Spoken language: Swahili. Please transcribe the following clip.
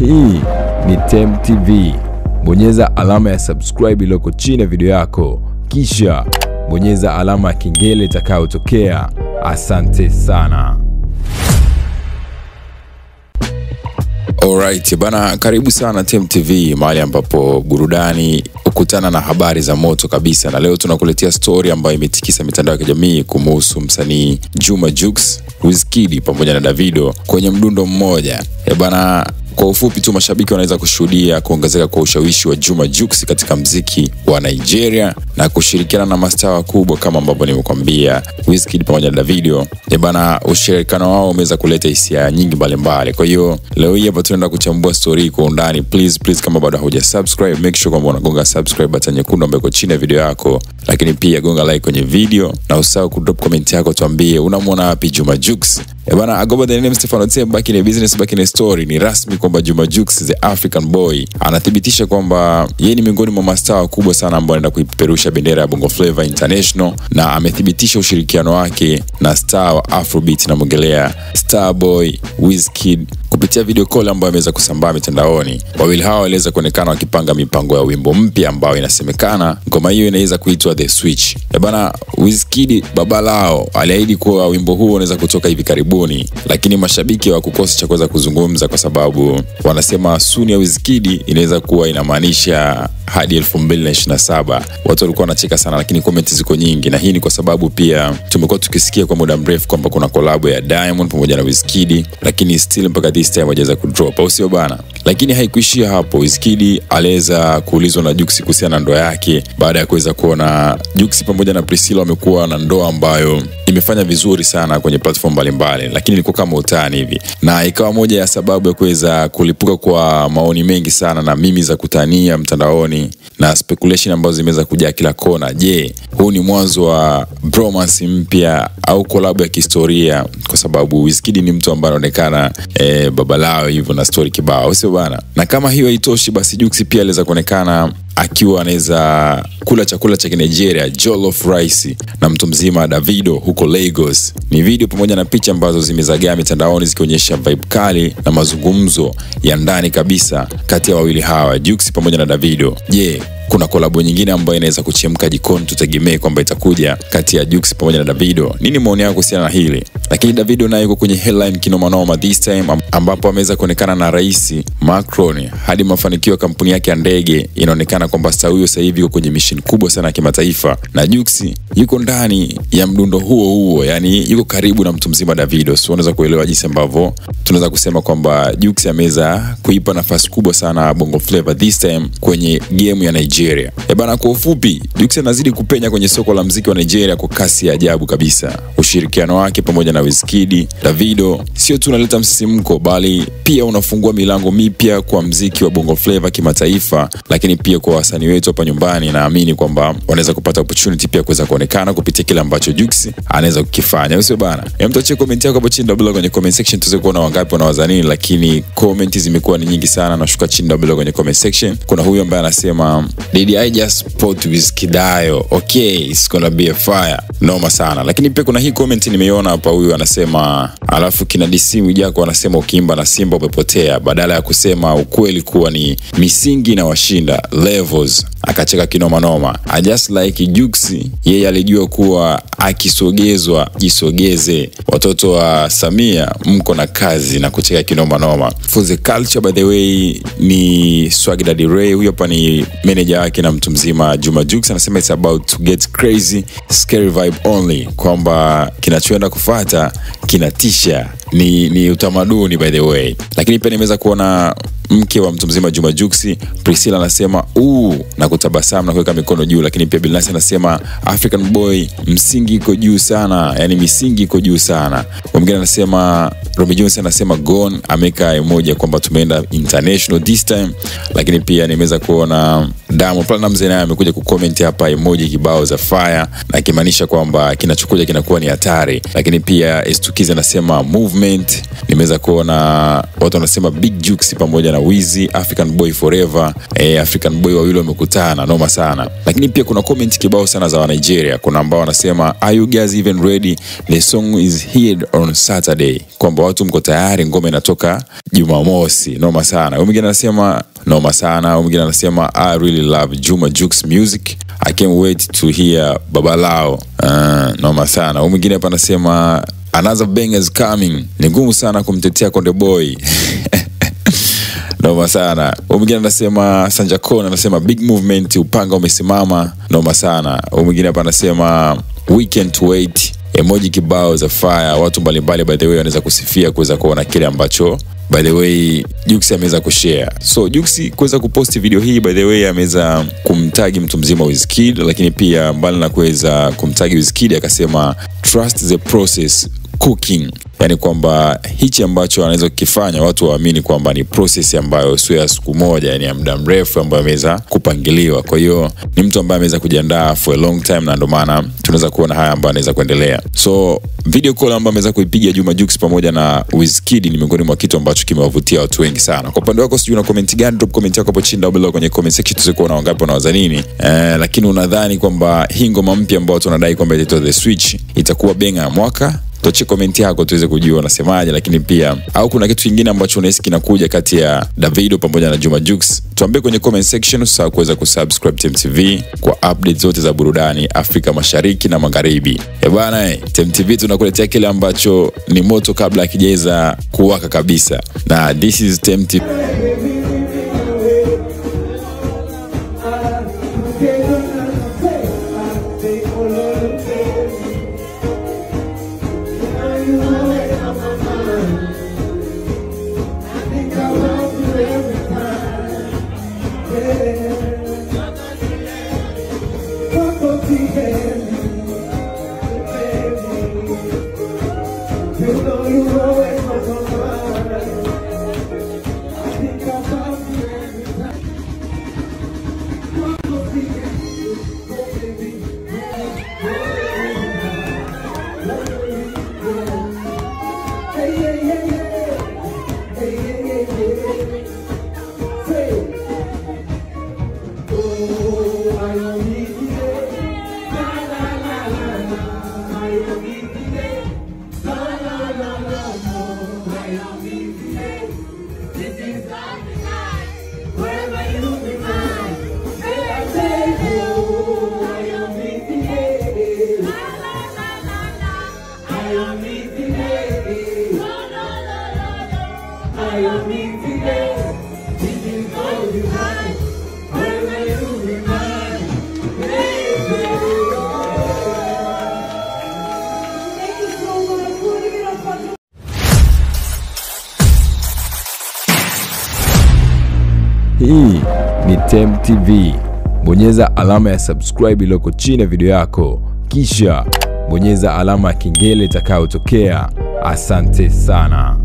Hii ni Tem TV. Bonyeza alama ya subscribe iliyoko chini ya video yako, kisha bonyeza alama ya kengele itakayotokea. Asante sana. Alright, bana, karibu sana Tem TV, mahali ambapo burudani hukutana na habari za moto kabisa. Na leo tunakuletea story ambayo imetikisa mitandao ya kijamii kumhusu msanii Juma Jux, Wizkid pamoja na Davido kwenye mdundo mmoja. Bana, kwa ufupi tu, mashabiki wanaweza kushuhudia kuongezeka kwa ushawishi wa Juma Jux katika mziki wa Nigeria na kushirikiana na mastaa wakubwa kama ambavyo nimekuambia, Wizkid pamoja na Davido. Bana, ushirikiano wao umeweza kuleta hisia nyingi mbalimbali. Kwa hiyo leo hii hapa tunaenda kuchambua story kwa undani. Please please, kama bado hauja subscribe, make sure kwamba unagonga subscribe button nyekundu ambayo iko chini ya video yako, lakini pia gonga like kwenye video na usahau kudrop comment yako, tuambie unamwona wapi Juma Jux. Bana, I go by the name Stefano Tem, back in the business, back in the story. Ni rasmi kwamba Juma Jux, the African boy, anathibitisha kwamba yeye ni miongoni mwa mastaa wakubwa sana ambao anaenda kuipeperusha bendera ya Bongo Flava International, na amethibitisha ushirikiano wake na star wa Afrobeat, na mwongelea Starboy Wizkid, kupitia video call ambayo ameweza kusambaa mitandaoni. Wawili hawa waliweza kuonekana wakipanga mipango ya wimbo mpya ambao inasemekana ngoma hiyo inaweza kuitwa The Switch. Bana, Wizkid baba lao aliahidi kuwa wimbo huo unaweza kutoka hivi karibuni, lakini mashabiki hawakukosa cha kuweza kuzungumza kwa sababu wanasema soon ya Wizkid inaweza kuwa inamaanisha hadi 2027. Watu walikuwa wanacheka sana, lakini comment ziko nyingi, na hii ni kwa sababu pia tumekuwa tukisikia kwa muda mrefu kwamba kuna collab ya Diamond pamoja na Wizkid, lakini still mpaka this time hawajaweza kudrop, au sio bana? Lakini haikuishia hapo. Wizkid aliweza kuulizwa na Jux kuhusiana na ndoa yake baada ya kuweza kuona Jux pamoja na Priscilla wamekuwa na ndoa ambayo imefanya vizuri sana kwenye platform mbalimbali, lakini ilikuwa kama utani hivi, na ikawa moja ya sababu ya kuweza kulipuka kwa maoni mengi sana na mimi za kutania mtandaoni na speculation ambazo zimeweza kujaa kila kona. Je, huu ni mwanzo wa bromance mpya au collab ya kihistoria? Kwa sababu Wizkid ni mtu ambaye anaonekana baba lao hivyo na story kibao, sio bana? Na kama hiyo haitoshi, basi Jux pia aliweza kuonekana akiwa anaweza kula chakula cha Nigeria, jollof rice, na mtu mzima Davido huko Lagos. Ni video pamoja na picha ambazo zimezagaa mitandaoni zikionyesha vibe kali na mazungumzo ya ndani kabisa kati ya wawili hawa, Jux pamoja na Davido. Je, kuna kolabo nyingine ambayo inaweza kuchemka jikoni tutegemee kwamba itakuja kati ya Jux pamoja na Davido? Nini maoni yako kuhusiana na hili? Lakini Davido naye yuko kwenye headline kinoma noma this time, ambapo ameweza kuonekana na Rais Macron hadi mafanikio ya kampuni yake ya ndege. Inaonekana kwamba sasa huyo sasa hivi yuko kwenye mission kubwa sana ya kimataifa, na Jux yuko ndani ya mdundo huo huo, yani yuko karibu na mtu mzima Davido. So unaweza kuelewa jinsi ambavyo tunaweza kusema kwamba Jux ameweza kuipa nafasi kubwa sana Bongo Flava this time kwenye game ya Nigeria. Bana, kwa ufupi, Jux anazidi kupenya kwenye soko la muziki wa Nigeria kwa kasi ya ajabu kabisa. Ushirikiano wake pamoja na Wizkid, Davido sio tu unaleta msisimko, bali pia unafungua milango mipya kwa muziki wa Bongo Flava kimataifa, lakini pia kwa wasanii wetu hapa nyumbani. Naamini kwamba wanaweza kupata opportunity pia kuweza kuonekana kupitia kile ambacho Jux anaweza kukifanya, sio bana? Mtuachie comment yako hapo chini down kwenye comment section tuweze kuona wangapi wanawaza nini, lakini comment zimekuwa ni nyingi sana. Nashuka chini down kwenye comment section, kuna huyu ambaye anasema did I just spot Wizkidayo? Okay, it's gonna be a fire. Noma sana. Lakini pia kuna hii comment nimeiona hapa, huyu anasema, alafu kina DC Mwijako anasema ukiimba na Simba umepotea, badala ya kusema ukweli kuwa ni misingi na washinda levels. Akacheka kinoma noma. I just like Jux, yeye alijua kuwa akisogezwa jisogeze. Watoto wa Samia mko na kazi, na kucheka kinoma noma. For the culture, by the way, ni Swag Daddy Ray, huyo hapa ni manager wake na mtu mzima Juma Jux, anasema it's about to get crazy, scary vibe only, kwamba kinachoenda kufuata kinatisha, ni utamaduni by the way. Lakini pia nimeweza kuona mke wa mtu mzima Juma Jux, Priscilla, anasema na kutabasamu na kuweka mikono juu. Lakini pia Bilnasi anasema African boy msingi iko juu sana, yani misingi iko juu sana. Mwingine anasema Romy Jones anasema gone, ameka emoji kwamba tumeenda international this time. Lakini pia nimeweza kuona Diamond Platnumz naye amekuja kucomment hapa emoji kibao za fire, na kimaanisha kwamba kinachokuja kinakuwa ni hatari. Lakini pia Estukiza anasema movement movement. Nimeweza kuona watu wanasema Big Jux pamoja na Wizzy, African Boy forever. African Boy wawili wamekutana, noma sana. Lakini pia kuna comment kibao sana za wa Nigeria. Kuna ambao wanasema are you guys even ready? The song is here on Saturday. Kwamba watu mko tayari, ngoma inatoka Jumamosi. Noma sana. Huyu mwingine anasema noma sana. Huyu mwingine anasema I really love Juma Jux music. I can't wait to hear Babalao. Noma sana. Huyu mwingine hapa anasema another banger is coming. Ni ngumu sana kumtetea Konde Boy. Noma sana. Huyu mwingine anasema Sanjakon anasema big movement, upanga umesimama. Noma sana. Huyu mwingine hapa anasema we can't wait. Emoji kibao za fire. Watu mbalimbali by the way wanaweza kusifia kuweza kuona kile ambacho by the way Jux ameweza kushare. So Jux kuweza kuposti video hii by the way ameweza kumtagi mtu mzima Wizkid, lakini pia mbali na kuweza kumtagi Wizkid akasema trust the process cooking. Yani kwamba hichi ambacho anaweza kukifanya watu waamini kwamba ni process ambayo sio ya siku moja, yani ya muda mrefu ambayo ameweza kupangiliwa. Kwa hiyo ni mtu ambaye ameweza kujiandaa for a long time, na ndio maana tunaweza kuona haya ambayo anaweza kuendelea. So video call ambayo ameweza kuipiga Juma Jux pamoja na Wizkid ni miongoni mwa kitu ambacho kimewavutia watu wengi sana. Kwa upande wako sijui una comment gani? Drop comment yako hapo chini down below kwenye comment section tuweze kuona wangapi wanawaza nini. Lakini unadhani kwamba hii ngoma mpya ambayo tunadai kwamba itaitwa The Switch itakuwa benga ya mwaka? Tuache comment yako tuweze kujua unasemaje, lakini pia au kuna kitu kingine ambacho unahisi kinakuja kati ya Davido pamoja na Juma Jux? Tuambie kwenye comment section. Usisahau kuweza kusubscribe TemuTV kwa updates zote za burudani Afrika Mashariki na Magharibi. Bana, TemuTV tunakuletea kile ambacho ni moto kabla hakijaweza kuwaka kabisa. Na this is TemuTV. You know you always on my mind. I think about you every time. Hey, hey, hey, hey, hey, hey, hey. Say, oh, I don't need you. La la la la la, I don't need you. La la la la la, I don't need you. This is our night. Wherever you be mine. Say I say, oh, I don't need you. La la la la la, I don't need you. No no no no no, I don't need you. This is all you mine. Wherever you be mine. Baby. Thank you so much. Give it up for Hii ni TemuTV. Bonyeza alama ya subscribe iliyoko chini ya video yako, kisha bonyeza alama ya kengele itakayotokea. Asante sana.